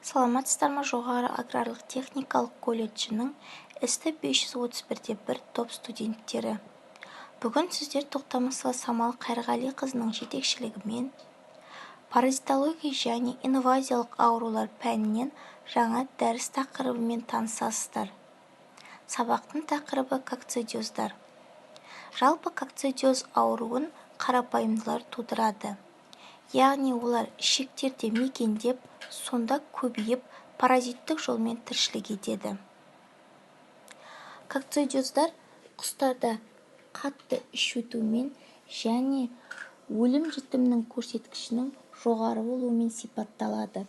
Саламатсыздар ма, Жоғары аграрлық-техникалық колледжінің СТ 531-де 1 топ студенттері! Бүгін сіздер Тоқтамысова Самал Қайырғалиқызының жетекшілігімен «Паразитология және инвазиялық аурулар» пәнінен жаңа дәріс тақырыбымен танысасыздар. Сабақтың тақырыбы: кокцидиоздар. Жалпы, кокцидиоз ауруын қарапайымдылар тудырады, яғни олар ішектерде мекендеп, сонда көбейіп, паразиттік жолмен тіршілік етеді. Кокцидиоздар құстарда қатты іш өтумен және өлім-жітімнің көрсеткішінің жоғары болуымен сипатталады.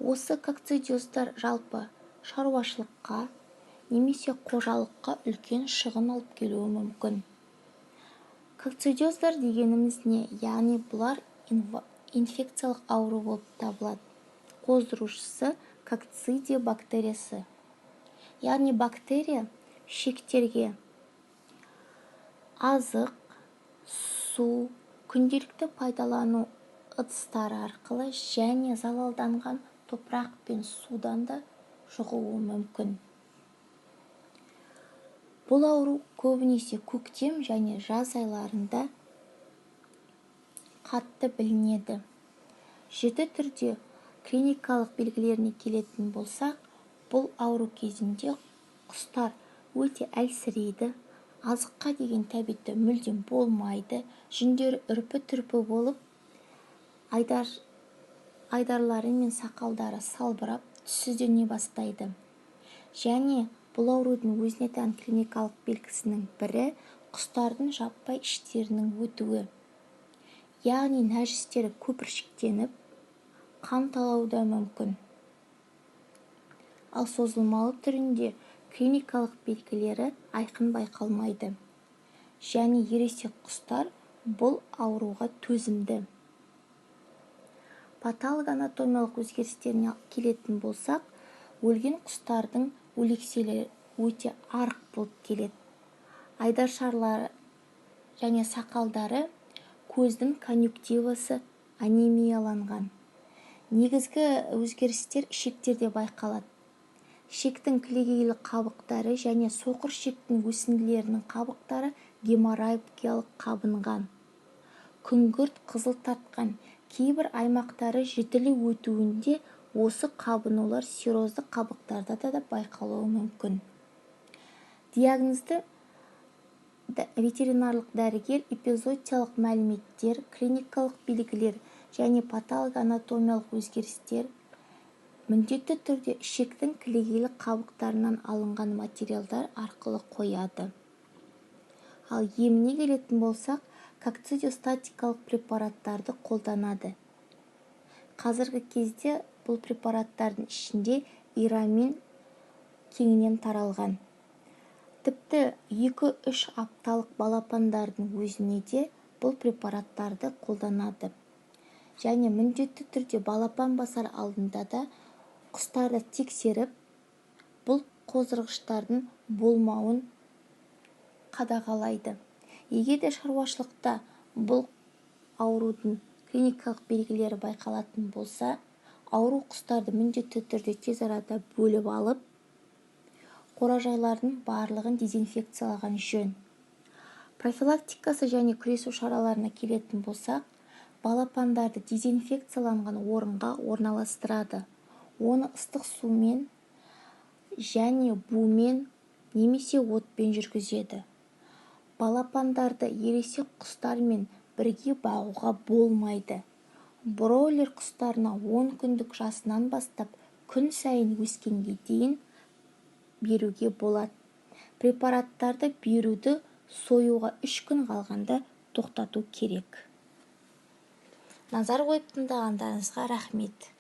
Осы кокцидиоздар жалпы шаруашылыққа немесе қожалыққа үлкен шығын алып келуі мүмкін. Кокцидиоздар дегеніміз не? Яғни бұлар инфекциялық ауру болып табылады. Қоздырушысы кокцидия бактериясы. Яғни бактерия ішектерге азық, су, күнделікті пайдалану ыдыстары арқылы және залалданған топырақ пен судан да жұғуы мүмкін. Бұл ауру көбінесе көктем және жаз айларында қатты білінеді. Жіті түрде клиникалық белгілеріне келетін болсақ, бұл ауру кезінде құстар өте әлсірейді, азыққа деген тәбеті мүлдем болмайды, жүндері үрпі-түрпі болып, айдарлары мен сақалдары салбырап, түссіздене бастайды. Және бұл аурудың өзіне тән клиникалық белгісінің бірі – құстардың жаппай іштерінің өтуі, яғни нәжістері көпіршіктеніп, қан талауы да мүмкін. Ал созылмалы түрінде клиникалық белгілері айқын байқалмайды және ересек құстар бұл ауруға төзімді. Патологоанатомиялық өзгерістеріне келетін болсақ, өлген құстардың өлекселері өте арық болып келеді. Айдаршалары және сақалдары, көздің конъюнктивасы анемияланған. Негізгі өзгерістер ішектерде байқалады. Ішектің кілегейлі қабықтары және соқыр ішектің өсінділерінің қабықтары геморрагиялық қабынған, күңгірт қызыл тартқан, кейбір аймақтары жітілі өтуінде. Осы қабынулар серозды қабықтарда да байқалуы мүмкін. Диагнозды ветеринарлық дәрігер эпизоотиялық мәліметтер, клиникалық белгілер және патологоанатомиялық өзгерістер, міндетті түрде ішектің кілегейлі қабықтарынан алынған материалдар арқылы қояды. Ал еміне келетін болсақ, кокцидиостатикалық препараттарды қолданады. Қазіргі кезде бұл препараттардың ішінде ирамин кеңінен таралған. Тіпті 2-3 апталық балапандардың өзіне де бұл препараттарды қолданады. Және міндетті түрде балапан басар алдында да құстарды тексеріп, бұл қоздырғыштардың болмауын қадағалайды. Егер де шаруашылықта бұл аурудың клиникалық белгілері байқалатын болса, ауру құстарды міндетті түрде тез арада бөліп алып, қоражайлардың барлығын дезинфекциялаған жөн. Профилактикасы және күресу шараларына келетін болсақ, балапандарды дезинфекцияланған орынға орналастырады. Оны ыстық сумен және бумен немесе отпен жүргізеді. Балапандарды ересек құстармен бірге бағуға болмайды. Бройлер құстарына 10 күндік жасынан бастап күн сайын өскенге дейін беруге болады. Препараттарды беруді союға 3 күн қалғанда тоқтату керек. Назар қойып тыңдағандарыңызға рахмет!